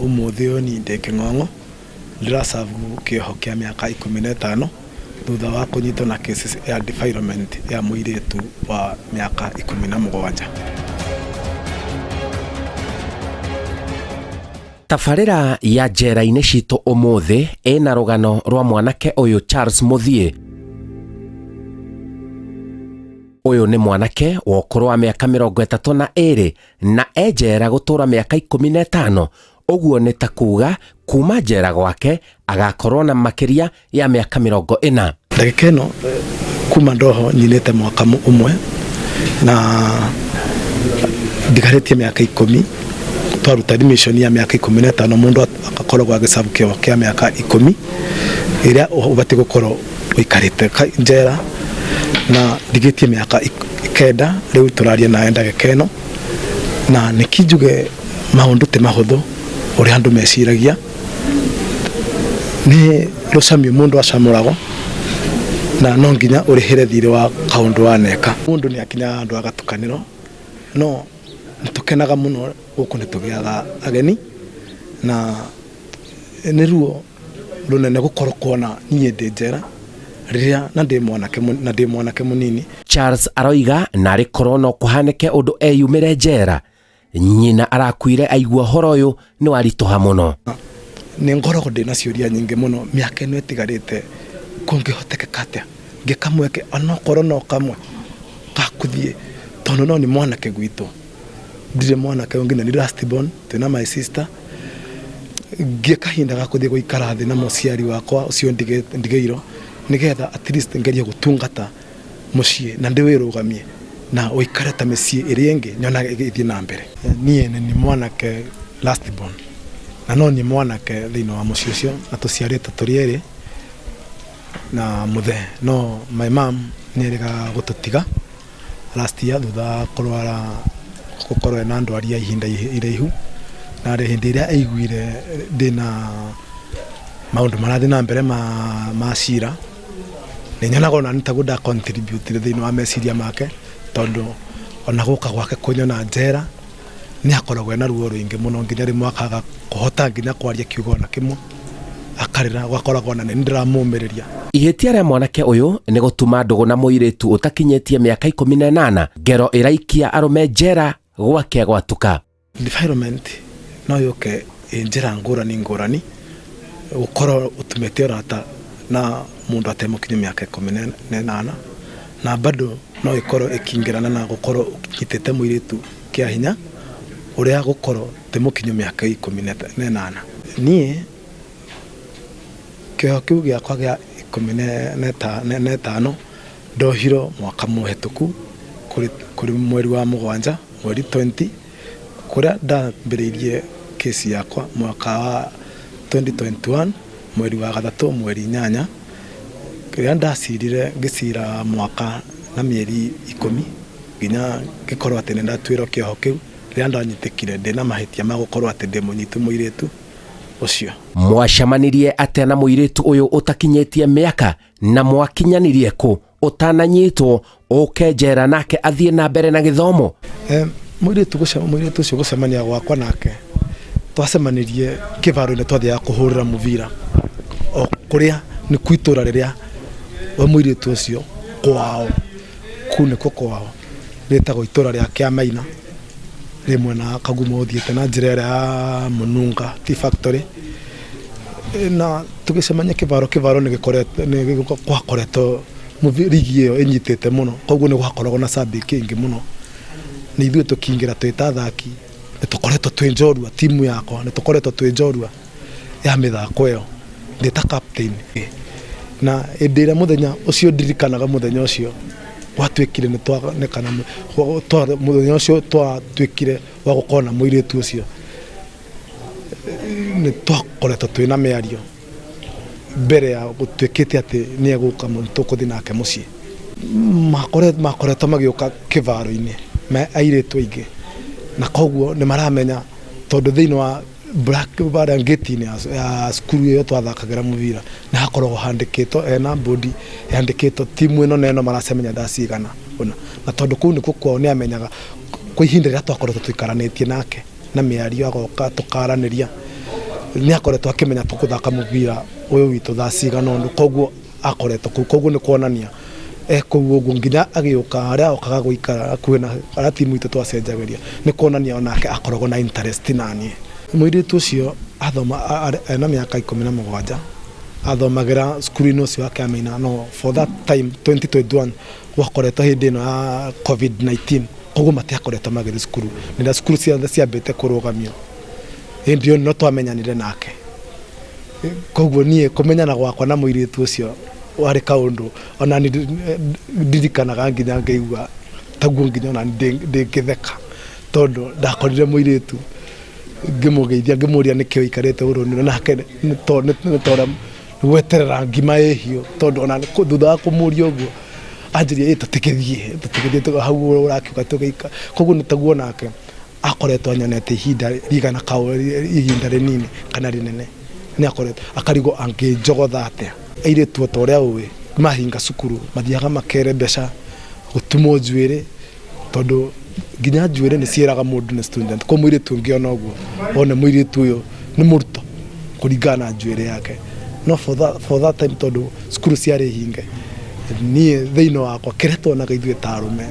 Ũmũthĩ ũyũ niĩ ndĩ Kĩng'ong'o, ndĩra serve kĩoho kĩa mĩaka 15 thutha wa kũnyitwo na cases ya defilement ya mũirĩtu wa mĩaka 17. Tabarĩra ya njera-inĩ citũ ũmũthĩ ĩna rũgano rwa mwanake ũyũ Charles Mũthiĩ. Ũyũ nĩ mwanake wa ũkũrũ wa mĩaka 32 na e njera gũtũra mĩaka 15, ũguo nĩ ta kuga kuma njera gwake agakorwo na makĩria ya mĩaka 40. Ndagĩka ĩno kuma ndoho nyinĩte mwaka ũmwe na ndigarĩtie mĩaka 10. Twaruta admission ya mĩaka 15, mũndũ akoragwo agĩcabu kĩoho kĩa mĩaka 10 ĩrĩa ũbatiĩ gũkorwo ũikarĩte njera, na ndigĩtie mĩaka 9 rĩu tũraria nawe ndagĩka ĩno. Na nĩkĩ njuge maũndũ ti mahũthũ ũrĩa andũ meciragia, nĩ rũcamio mũndũ acamũragwo na no nginya ũrĩhĩre thirĩ wa kaũndũ waneka. Mũndũ nĩ akinyaga handũ agatukanĩrwo, no nĩ tũkenaga mũno gũkũ nĩ tũgĩaga ageni, na nĩ ruo rũnene gũkorwo kuona niĩ ndĩ njera rĩrĩa na ndĩ mwanake na ndĩ mwanake mũnini. Charles aroiga narĩ korwo no kũhanĩke ũndũ eyumĩre njera, nyina arakuire aigua ũhoro ũyũ nĩ waritũha mũno. Nĩ ngoragwo ndĩna ciũria nyingĩ mũno mĩaka ĩno ĩtigarĩte, kũngĩhotekeka atĩa ngĩka mweke onokorwo no kamwe ga kũthiĩ, tondũ no nĩ mwanake gwitũ, ndirĩ mwanake ũngĩ na nĩ last born, twĩna my sister. Ngĩe kahinda ga kũthiĩ gũikara thĩ na mũciari wakwa ũcio ndigĩirwo, nĩgetha at least ngerie gũtungata mũciĩ na ndĩwĩrũgamie na ũikare ta mĩciĩ ĩrĩa ĩngĩ nyonaga ĩgĩthiĩ na mbere. Niĩ nĩ niĩ mwanake last born, na no niĩ mwanake thĩinĩ wa mũciĩ ũcio, na tũciarĩtwo tũrĩ erĩ na mũthee, no my mom nĩ erĩgaga gũtũtiga last year thutha wa kũrwara, gũkorwo ena ndwari ya ihinda iraihu, na hĩndĩ ĩrĩa aiguire ndĩna maũndũ marathiĩ na mbere ma cira, nĩ nyonaga ona nĩ taguo nda contribute thĩinĩ wa meciria make, tondũ ona gũka gwake kũnyona njera nĩ akoragwo ena ruo rũingĩ mũno, nginya rĩmwe akaga kũhota nginya kwaria kiugo ona kĩmwe, akarĩra, ũgakoragwo ona nĩ ndĩramũmĩrĩria. Ihĩtia rĩa mwanake ũyũ nĩ gũtuma ndũgũ na mũirĩtu ũtakinyĩtie mĩaka 18, ngero ĩraikia arũme njera gwake gwatuka. Defilement no yũke ĩ njĩra ngũrani ngũrani, gũkorwo ũtumĩte ũrata na mũndũ atemũkinyu mĩaka 18, na bado no ĩkorwo ĩkĩingĩrana na gũkorwo ũnyitĩte mũirĩtu kĩa hinya ũrĩa gũkorwo ti mũkinyu mĩaka 18. Niĩ kĩoho kĩu gĩakwa gĩa 15 ndohirwo mwaka mũhetũku kũrĩ mweri wa 7, mweri 20, kũrĩa ndambĩrĩirie kĩci yakwa mwaka wa 2021 mweri wa 3 mweri 8, rĩrĩa ndacirire ngĩcira mwaka na mĩeri 10 nginya ngĩkorwo atĩ nĩ ndatuĩrwo kĩoho kĩu, rĩrĩa ndanyitĩkire ndĩna mahĩtia ma gũkorwo atĩ ndĩ mũnyitu mũirĩtu ũcio. Mwacemanirie atĩa na mũirĩtu ũyũ ũtakinyĩtie mĩaka na mwakinyanirie kũ ũtananyitwo ũke njera nake athiĩ na mbere na gĩthomo? Mũirĩtu ũcio gũcemania gwakwa nake, twacemanirie kĩbaro-inĩ twathiaga kũhũrĩra mũbira o kũrĩa nĩ kwa itũra rĩrĩa we mũirĩtu ũcio kwao, kũu nĩkuo kwao, rĩtagwo itũra rĩa Kĩamaina, rĩ mwena wa Kagumo ũthiĩte na njĩra ĩrĩa ya Mũnunga Tea Factory. Na tũgĩcemania kĩbaro, kĩbaro nĩ gwakoretwo rigi ĩyo ĩnyitĩte mũno, koguo nĩ gwakoragwo na cambĩki aingĩ mũno. Na ithuĩ tũkĩingĩra twĩ ta athaki, nĩ tũkoretwo twĩ njorua, timu yakwa nĩ tũkoretwo twĩ njorua ya mĩthako ĩyo ndĩ ta captain. Na hĩndĩ ĩrĩa mũthenya ũcio ndirikanaga mũthenya ũcio gwatuĩkire nĩ twanekana, mũthenya ũcio twatuĩkire wa gũkorwo na mũirĩtu ũcio, nĩ twakoretwo twĩna mĩario mbere ya gũtuĩkĩte atĩ nĩ egũka tũkũthiĩ nake mũciĩ. Makoretwo magĩũka kĩbaro-inĩ me airĩtu aingĩ, na koguo nĩ maramenya tondũ thĩinĩ wa harĩa ngĩti-inĩ ya cukuru ĩyo twathakagĩra mũbira nĩ hakoragwo handĩkĩtwo hena mbũndi yandĩkĩtwo timu ĩno na ĩno maracemania thaa cigana ũna, na tondũ kũu nĩkuo kwao nĩ amenyaga kwa ihinda rĩrĩa twakoretwo tũikaranĩtie nake na mĩario agoka tũkaranĩria. Nĩ akoretwo akĩmenya tũkũthaka mũbira ũyũ witũ thaa cigana ũndũ, koguo akoretwo kũu, koguo nĩ kuonania e kũu ũguo nginya agĩũka harĩa okaga gũikara hakuhĩ na harĩa timu itũ twacenjagĩria, nĩ kuonania onake akoragwo na interest naniĩ. Mũirĩtu ũcio athoma ena mĩaka 17, athomagĩra cukuru-inĩ ũcio wa Kĩamina, no for that time 2021 gwakoretwo hĩndĩ ĩno ya COVID-19, koguo matiakoretwo magĩthiĩ cukuru, nĩ cukuru ciothe ciambĩte kũrũgamio. Hĩndĩ ĩyo no twamenyanire nake, koguo niĩ kũmenyana gwakwa na mũirĩtu ũcio warĩ kaũndũ ona ndirikanaga nginya ngaigua taguo, nginya ona ndĩngĩtheka, tondũ ndakorire mũirĩtu ngĩmũgeithia, ngĩmũria nĩkĩ ũikarĩte ũrũnire nake, nĩ torĩa gweterera ngima ĩhiũ, tondũ ona thutha wa kũmũria ũguo anjĩria ĩ tũtigĩthiĩ hau ũrakiuga tũgĩikara, koguo nĩ taguo nake akoretwo anyonete ihinda rigana ihinda rĩnini kana rĩnene, nĩ akoretwo akarigwo angĩnjogotha atĩa. Airĩtu o ta ũrĩa ũĩ mahinga cukuru mathiaga makere mbeca gũtumwo njuĩrĩ, tondũ nginya njuĩrĩ nĩ ciĩraga mũndũ nĩ student, koguo mũirĩtu ũngĩona ũguo one mũirĩtu ũyũ nĩ mũrutwo kũringana na njuĩrĩ yake. No for that time, tondũ cukuru ciarĩ hinge, niĩ thĩinĩ wakwa kĩrĩa tuonaga ithuĩ ta arũme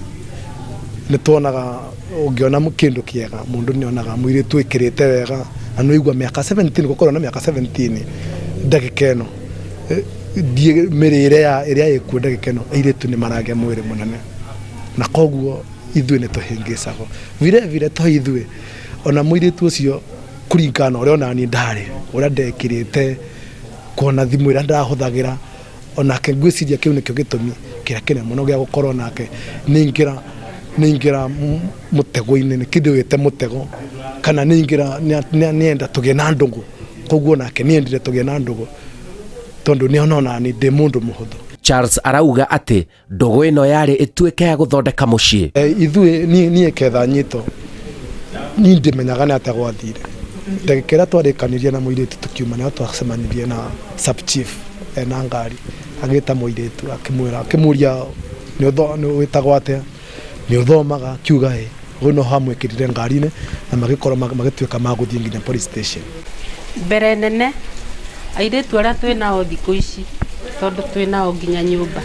nĩ tuonaga ũngĩona kĩndũ kĩega, mũndũ nĩ onaga mũirĩtu ĩkĩrĩte wega na nĩ waigua mĩaka 17, gũkorwo na mĩaka 17 ndagĩka ĩno mĩrĩre ya ĩrĩa ĩkuo ndagĩka ĩno, airĩtu nĩ maragĩa mwĩrĩ mũnene, na koguo ithuĩ nĩ tũhĩngĩcagwo vile vile to ithuĩ ona mũirĩtu ũcio kũringana na ũrĩa onaniĩ ndarĩ, ũrĩa ndekĩrĩte, kuona thimũ ĩrĩa ndahũthagĩra, onake ngwĩciria kĩu nĩkĩo gĩtũmi kĩrĩa kĩnene mũno gĩa gũkorwo nake nĩingĩra mũtego-inĩ, nĩ kĩndũ wĩte mũtego, kana nĩingĩra nĩenda tũgĩe na ndũgũ, koguo nake nĩendire tũgĩe na ndũgũ tondũ nĩona onani ndĩ mũndũ mũhũthũ. Charles arauga atĩ ndũgũ ĩno yarĩ ĩtuĩke ya gũthondeka mũciĩ. Ithuĩ niĩ ketha nyito niĩ ndimenyaga nĩ atĩa gwathire. Ndagĩka ĩrĩa twarĩkanirie na mũirĩtu tũkiuma, nĩho twacemanirie na sub chief ena ngari, agĩta mũirĩtu akĩmwĩra, akĩmũria nĩ wĩtagwo atĩa, nĩ ũthomaga, akiuga ĩ. Ũguo no hamwĩkĩrire ngari-inĩ na magĩkorwo magĩtuĩka magũthiĩ nginya police station. Mbere nene airĩtu arĩa twĩ nao thikũ ici, tondũ twĩ nao nginya nyũmba,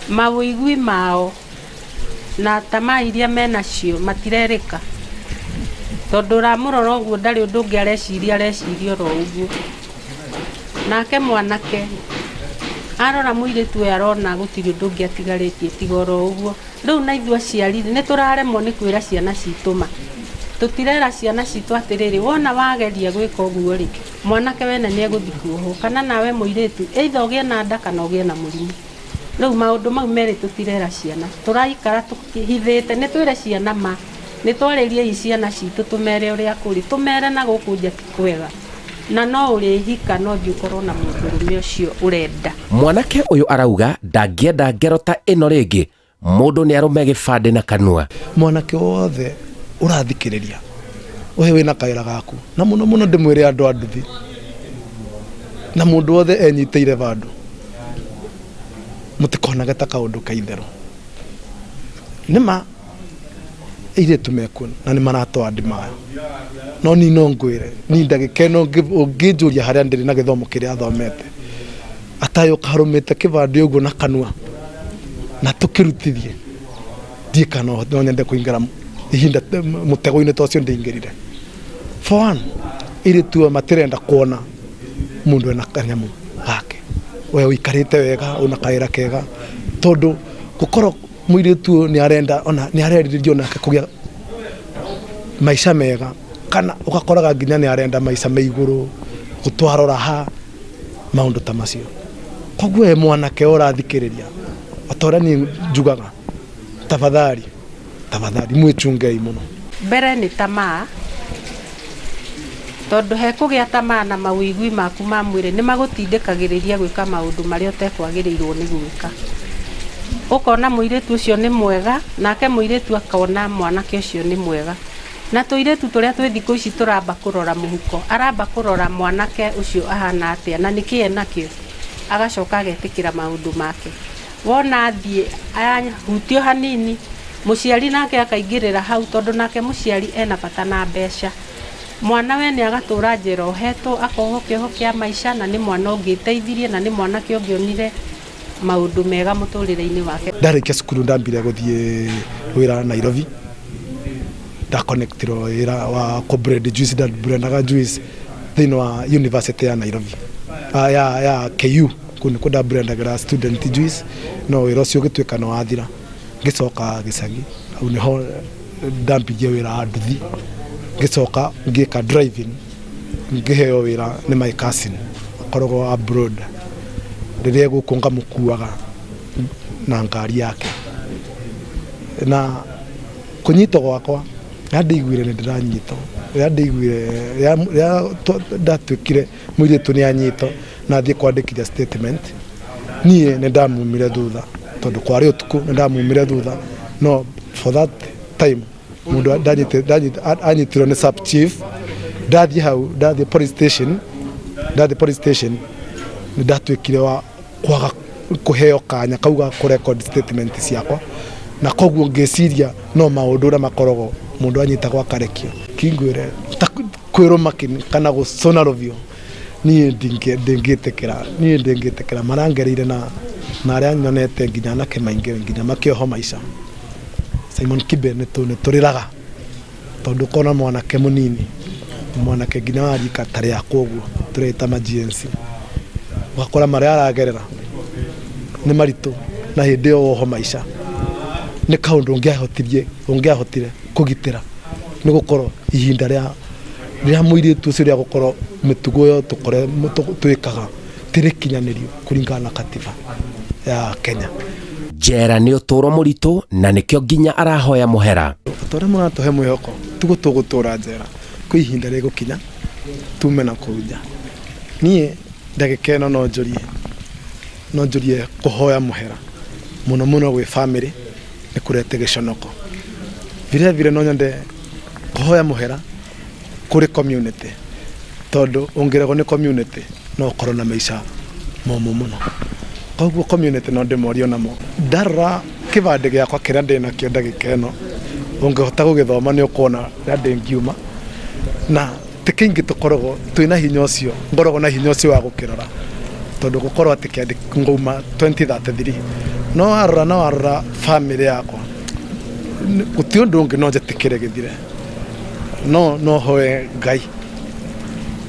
mawĩigui mao na tamaa iria menacio matirerĩka, tondũ ũramũrora ũguo ndarĩ ũndũ ũngĩ areciria, areciria oro ũguo. Nake mwanake arora mũirĩtu ũyũ arona gũtirĩ ũndũ ũngĩ atigarĩtie tiga oro ũguo. Rĩu na ithuĩ aciari nĩ tũraremwo nĩ kwĩra ciana citũ ma, tũtirera ciana citũ atĩrĩrĩ, wona wageria gwĩka ũguo rĩ, mwanake wene nĩ egũthiĩ kuohwo, kana nawe mũirĩtu either ũgĩe na nda kana ũgĩe na mũrimũ. Rĩu maũndũ mau merĩ tũtirera ciana, tũraikara tũhithĩte. Nĩ twĩre ciana ma, nĩ twarĩriei ciana citũ, tũmere ũrĩa kũrĩ, tũmere na gũkũ nja ti kwega, na no ũrĩhika no thiĩ ũkorwo na mũndũrũme ũcio ũrenda. Mwanake ũyũ arauga ndangĩenda ngero ta ĩno rĩngĩ, mũndũ nĩ arũme gĩbandĩ na kanua. Mwanake wothe ũrathikĩrĩria ũhe wĩna kawĩra gaku, na mũno mũno ndĩmwĩre andũ a nduthi na mũndũ wothe enyitĩire vandũ, mũtikonage ta kaũndũ ka itherũ. Nĩma airĩtu mekuo na nĩ maratwara ndimaya, no niĩ no ngwĩre niĩ ndagĩka ĩno ũngĩnjũria harĩa ndĩrĩ na gĩthomo kĩrĩa thomete, atayũ karũmĩte kĩbandĩ ũguo na kanua na tũkĩrutithie, ndiĩ kana no nyende kũingĩra ihinda mũtego-inĩ ta ũcio ndĩingĩrire. For one, airĩtu matirenda kuona mũndũ ena kanyamũ gake, we ũikarĩte wega una kawĩra kega, tondũ gũkorwo mũirĩtu ũyũ nĩ arenda ona nĩ arerirĩria onake kũgĩa maica mega, kana ũgakoraga nginya nĩ arenda maica me igũrũ, gũtwarora ha maũndũ ta macio. Koguo we mwanake ũrathikĩrĩria, o ta ũrĩa niĩ njugaga, tafadhali tafadhali mwĩchungei mũno. Mbere nĩ tamaa, tondũ hekũgĩa tamaa na mawĩigui maku ma mwĩrĩ nĩ magũtindĩkagĩrĩria gwĩka maũndũ marĩa ũtekwagĩrĩirwo nĩ gwĩka. Ũkona mũirĩtu ũcio nĩ mwega, nake mũirĩtu akona mwanake ũcio nĩ mwega. Na tũirĩtu tũrĩa twĩ thikũ ici tũramba kũrora mũhuko, aramba kũrora mwanake ũcio ahana atĩa na nĩkĩ enakĩo, agacoka agetĩkĩra maũndũ make. Wona athiĩ ahutio hanini, mũciari nake akaingĩrĩra hau, tondũ nake mũciari ena bata na mbeca. Mwana we nĩ agatũra njera ohetwo, akohwo kĩoho kĩa maica, na nĩ mwana ũngĩteithirie, na nĩ mwanake ũngĩonire maũndũ mega mũtũrĩre-inĩ wake. Ndarĩkia cukuru ndambire gũthiĩ wĩra Nairobi, ndaconnectirwo wĩra wa kũ blend juice, ndablendaga juice thĩinĩ wa university ya Nairobi, ya KU, kũu nĩkuo ndablendagĩra student juice, no wĩra ũcio ũgĩtuĩka nĩ wathira. Ngĩcoka gĩcagi, hau nĩho ndambirie wĩra wa nduthi, ngĩcoka ngĩka driving, ngĩheo wĩra nĩ my cousin akoragwo abroad, rĩrĩa gũkũ ngamũkuaga na ngari yake. Na kũnyitwo gwakwa, rĩrĩa ndaiguire nĩ ndĩranyitwo, rĩrĩa ndaiguire, rĩrĩa ndatuĩkire mũirĩtu nĩ anyitwo na athiĩ kwandĩkithia statement, niĩ nĩ ndamumire thutha, tondũ kwarĩ ũtukũ, nĩ ndamumire thutha, no for that time mũndũ anyitirwo nĩ sub chief. Ndathiĩ hau, ndathiĩ police station, ndathiĩ police station nĩ ndatuĩkire wa kwaga kũheo kanya kau ga kũ record statement ciakwa, na koguo ngĩciria no maũndũ ũrĩa makoragwo mũndũ anyitagwo akarekio. Kingwĩre ta kwĩrũma kana gũcũna rũhiũ, niĩ ndingĩtĩkĩra, niĩ ndingĩtĩkĩra marangereire na arĩa nyonete nginya anake maingĩ nginya makĩohwo maica. Simon Kibe nĩ tũrĩraga tondũ kona mwanake mũnini, mwanake nginya wa rika ta rĩakwa ũguo tũreta ma GNC, ũgakora marĩa aragerera nĩ maritũ, na hĩndĩ ĩyo woho maica nĩ kaũndũ ũngĩahotire kũgitĩra, nĩ gũkorwo ihinda rĩa mũirĩtu ũcio rĩa gũkorwo mĩtugo ĩyo twĩkaga tirĩkinyanĩrio kũringana na katiba ya Kenya. Njera nĩ ũtũũro mũritũ na nĩkĩo nginya arahoya mũhera. Ta ũrĩa mũratũhe mwĩhoko tiguo tũgũtũra njera, kwĩ ihinda rĩgũkinya tume na kũu nja. Niĩ ndagĩka ĩno no njũrie kũhoya mũhera mũno mũno gwĩ family, nĩ kũrete gĩconoko. Vile vile no nyende kũhoya mũhera kũrĩ community, tondũ ũngĩregwo nĩ community no ũkorwo na maica momũ mũno. Koguo community no ndĩmorie onamo. Ndarora kĩbandĩ gĩakwa kĩrĩa ndĩnakĩo ndagĩka ĩno, ũngĩhota gũgĩthoma nĩ ũkuona rĩrĩa ndĩngiuma, na ti kĩingĩ tũkoragwo twĩna hinya ũcio, ngoragwo na hinya ũcio wa gũkĩrora, tondũ gũkorwo atĩ kĩandĩ ngauma 2033, no warora, na warora family yakwa, gũtirĩ ũndũ ũngĩ no njĩtĩkĩre gĩthire, no hoe Ngai,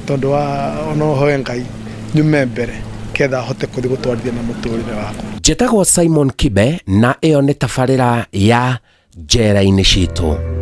tondũ wa no hoe Ngai nyume mbere ketha hote kũthiĩ gũtwarithia na mũtũrĩre wakwa. Njĩtagwo Simon Kibe na ĩyo nĩ tabarĩra ya Njera-inĩ Citũ.